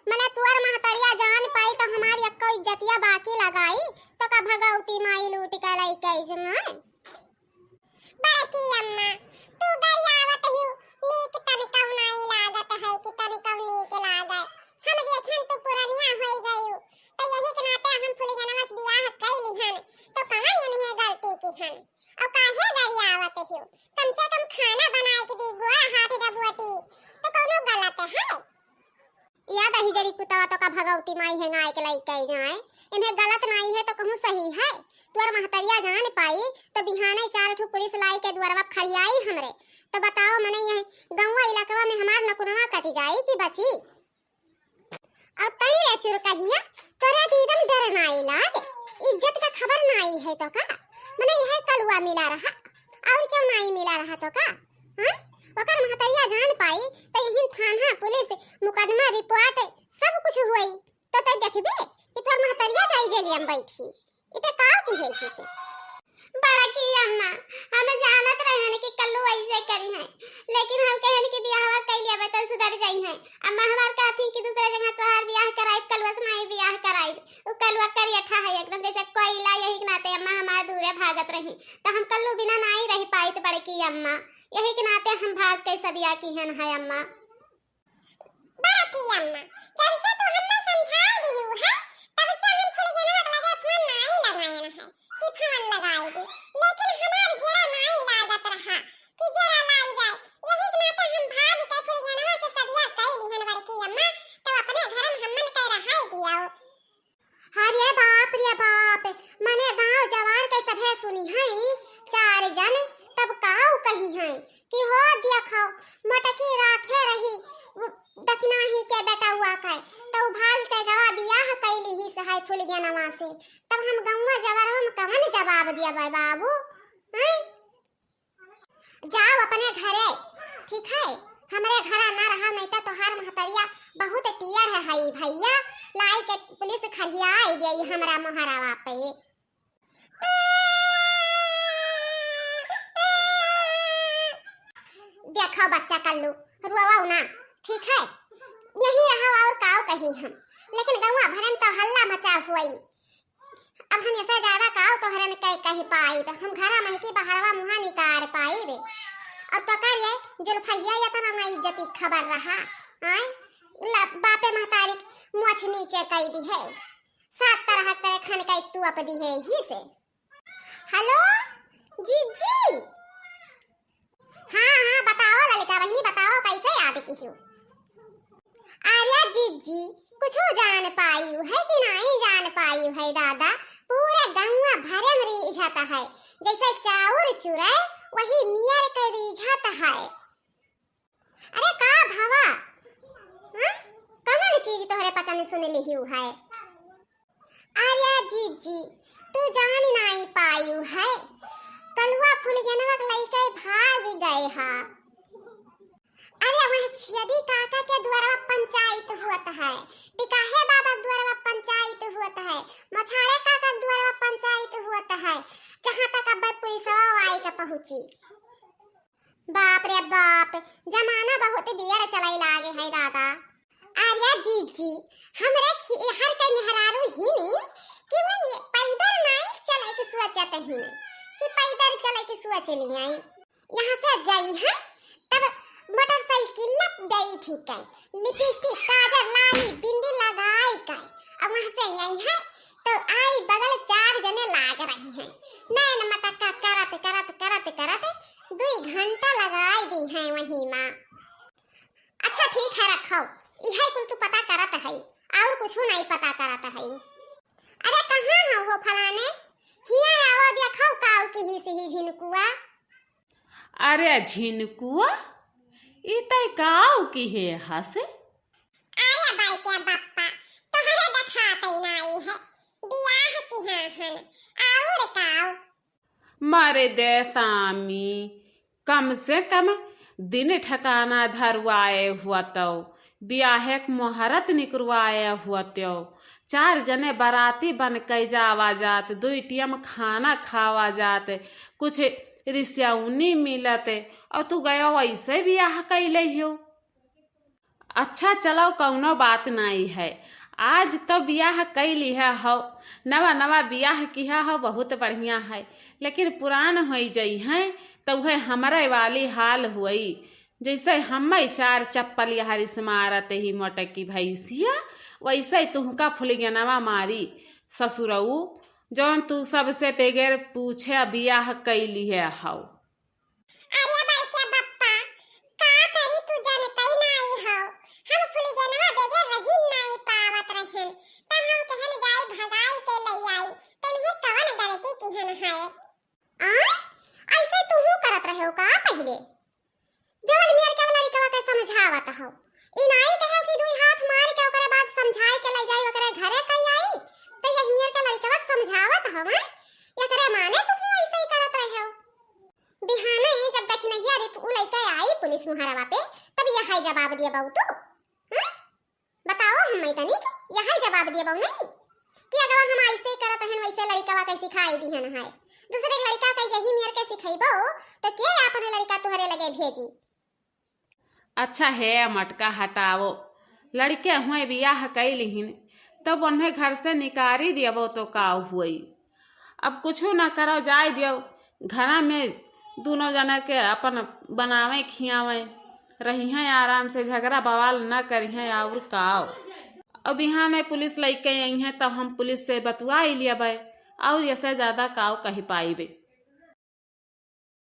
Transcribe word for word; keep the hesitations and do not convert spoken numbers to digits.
मने तुअर महतरिया जान पाई तो हमार यक्को इज्जतिया बाकी लगाई, तो का भगवती माई लूट के लइके जमाए। बड़की अम्मा, तू गरियावत हिउ, नीक तनिकउ नाई लागत है कि तनिकउ नीक लागे। हम देखन तू पुरनिया होई गयू, तो यही के नाते हम फुलगेनवा से बियाह कइ लिहन, तो कवन एनहे गलती किहन? और काहे गरियावत हिउ? कम से कम खाना बनाए के दी, गोड़ हाथ दबुअती, तो कौनो गलत है? या दही जरी पुतवा तो का भगवती माई हेंगाए के लइके जाए, एमे गलत नाई है तो कहूँ सही है। तोर महतरिया जान पाई तो बिहाने चार ठो पुलिस लाई के दुआरवा खड़ियाई हमरे, तो बताओ मने यह गौवा इलाकवा में हमार नकुनवा कट जाई कि बची? और तई रे चुरकहिया, तोरा दीदम डर नाई लाग, इज्जत का खबर नाई है तो का? मने यह कलुआ मिला रहा, और क्यों नाई मिला रहा तो का? हाँ? ओकर महतरिया जान पाई तो यही थाना पुलिस मुकदमा रिपोर्ट सब कुछ हुई, तो तै देखबे कि तोर महतरिया जाई जेलिया में बैठी। इते काव की है इसी से? बड़की अम्मा, हम जानत रहन कि कल्लू ऐसे करी हैं, लेकिन हम कहन कि बियाहवा कइ लिया तो सुधर जाई हैं। अम्मा हमार कहती कि दूसरे जगह तोहार बियाह कराई, कलुआ से नाई बियाह कराई। उ कलुआ करियठा है एकदम जैसे कोयला, यही के नाते अम्मा हमार दूरे भागत रही, तो हम कल्लू बिना नाई रह पाई तो बड़की अम्मा, यही के नाते हम भाग के सदिया किहन है अम्मा। बड़की अम्मा, जब से तू हमें समझाए दिहू है, तब से हम फुलगेनवा के लगे फोन नाई लगाए न है कि फोन लगाए दे, लेकिन हमार जेरा नाई लागत रहा कि जेरा लाग जाए। यही के नाते हम भाग के फुलगेनवा से सदिया कई लिहन बड़की अम्मा, तो अपने घर में हमन के रहाई दियाओ। अरे बाप रे बाप, मने गांव जवार के सभे सुनी हैं, चार जन तब काऊ कही हैं कि हो देखो, मोटकी राखे रही उ दखिनाही के बेटउआ के, तो उ भाग के गवा बियाह कइ लिहिस है फुलगेनवा से। तब हम गौवा जवारवा में कवन जवाब दिया बाबू? हैं? जाओ अपने घरे, ठीक है? हमरे घरा ना रहा, नहीं तो तोहार महतरिया बहुत टियर है हई भैया, लाई के पुलिस खड़ियाई देई हमरा मोहरावा पे। देखो बच्चा कल्लू, रोवाओ ना, ठीक है? यही रहो और काव कही हम, लेकिन गौवा भरन तो हल्ला मचा हुई। अब हम ऐसे ज्यादा काव तोहरन के कह पाइब, हम घरा महकी बहरवा मुहा निकार पाइब। अब तो कर ये जुल्फैया इतना ना इज्जती खबर रहा, आय? ला, बापे महतारी मोछ नीचे कई दी है, सात तरह के खन के तू अप दी है ही से। हेलो, जीजी। हाँ, हाँ, बताओ ललिका बहिनी, बताओ, कैसे याद किहू? अरे जीजी, कुछ जान पायू है कि नाई जान पायू है दादा? पूरे गौवा भरे में रीझत है, जैसे चाउर चुरे वही नियर के रीझत है। अरे का भवा? हाँ? कवन चीज तोहरे पचन सुन लिहिउ है? अरे जीजी, तू जान नाई पायू है, कलुआ फुलगेनवा के लइके भाग गए हा। अरे वह छियदी काका के दुआरवा पंचायत हुअत है, टिकाहे बाबा के दुआरवा पंचायत हुअत है, मछाड़े काका के दुआरवा पंचायत हुअत है, जहाँ तक अब पुलिसवा आई के पहुँची। बाप रे बाप, जमाना बहुत बिगड़ चले लागे है दादा। अरे जीजी, हमरे खिहर के मेहरारू हिनी कि वो ये पैदल नाई चले के सोचत हिनी कि पैदल चले के सोच लियाई। यहाँ से जाई है तब मोटरसाइकिल लग गई ठीक है, लिपस्टिक, काजर, लाली, बिंदी लगाई के अब वहाँ से आई है तो आई बगल चार जने लाग रही हैं। नैन मटक्का करत करत करत करत दुई घंटा लगाई दी हैं वहीं माँ। अच्छा ठीक है रखो, इहे कुल तू पता करत है और कुछ नहीं पता करत है। अरे कहाँ है वो फलाने? हिया आवो देखो काऊ किहिस ही झिनकुआ। अरे झिनकुआ, ई तै काऊ किहे हसे? अरे बाई के बप्पा, तोहरे देखात ही नाई है, बियाह किहा हन, और काऊ? मरे दे सामी, कम से कम दिन ठिकाना धरवाए हुअतौ, बियाहे के मोहरत निकरवाए हुअतौ, चार जने बराती बन के जावा जात, दुई टियम खाना खावा जात, कुछ रिसौनी मिलत, और तू गयो वैसे बियाह कैले हो। अच्छा, चलो, कउनो बात नाई है। आज तो बियाह कइ लिहे हौ, नवा नवा बियाह किहे हौ, बहुत बढ़िया है, लेकिन पुरान होइ जइहैं, तो उहै हमरे वाली हाल हुई। जइसे हम्मै चार चप्पल यहरी से मारत ही मोटकी भैंसिया, वइसे तुहका फुलिगनवा मारी ससुरऊ, जौन तू सबसे बगैर पूछे बियाह कइ लिहे हौ। अरे बड़के बप्पा, का करी, तू जनतै नाई हौ। हम फुलिगनवा बगैर रही नाई पावत रहन, तब हम कहन जाई भगाई के लइ आई, तन्हे कवन गलती किहन है। आय, अइसे तुहू करत रहेउ का पहिले? जवन मेर के लड़िकवा के समझावत हौ, ई नाई कहेउ कि दुई हाथ मार के ओकरे बाद समझाइ के लइ जाई ओकरे घरे कइ आई, तो यही मेर के लड़िकवा के समझावत हौ, हैं? एकरे माने तुहू अइसे ही करत रहेउ। बिहाने जब दखिनहिया रिप उ लइके आई पुलिस मुहरवा पे, तब यहै जवाब दियबउ तू, हैं? बताओ हम्मै तनिक, यहै जवाब दियबउ नहीं कि अगवा हम अइसे करत हन, वइसे लड़िकवा के सिखाइ दिहन है। दूसरे लड़िका के यही मेर के सिखइबउ, तो के आपन लड़िका तुहरे लगे भेजी? अच्छा हे मटका हटाओ, लड़िके हुए बियाह कइ लिहिन, तब उन्हें घर से निकारी दियबउ तो का हुई? अब कुछू न करो, जाइ दियो, घरा में दुनो जने के अपन बनावे खियावे, रहिहैं आराम से, झगड़ा बवाल न करिहैं, अउर काव। अब बिहाने पुलिस लइके अइहैं, तब हम पुलिस से बतुआइ लियबै, अउर एसे ज्यादा काव कहि पाइबे।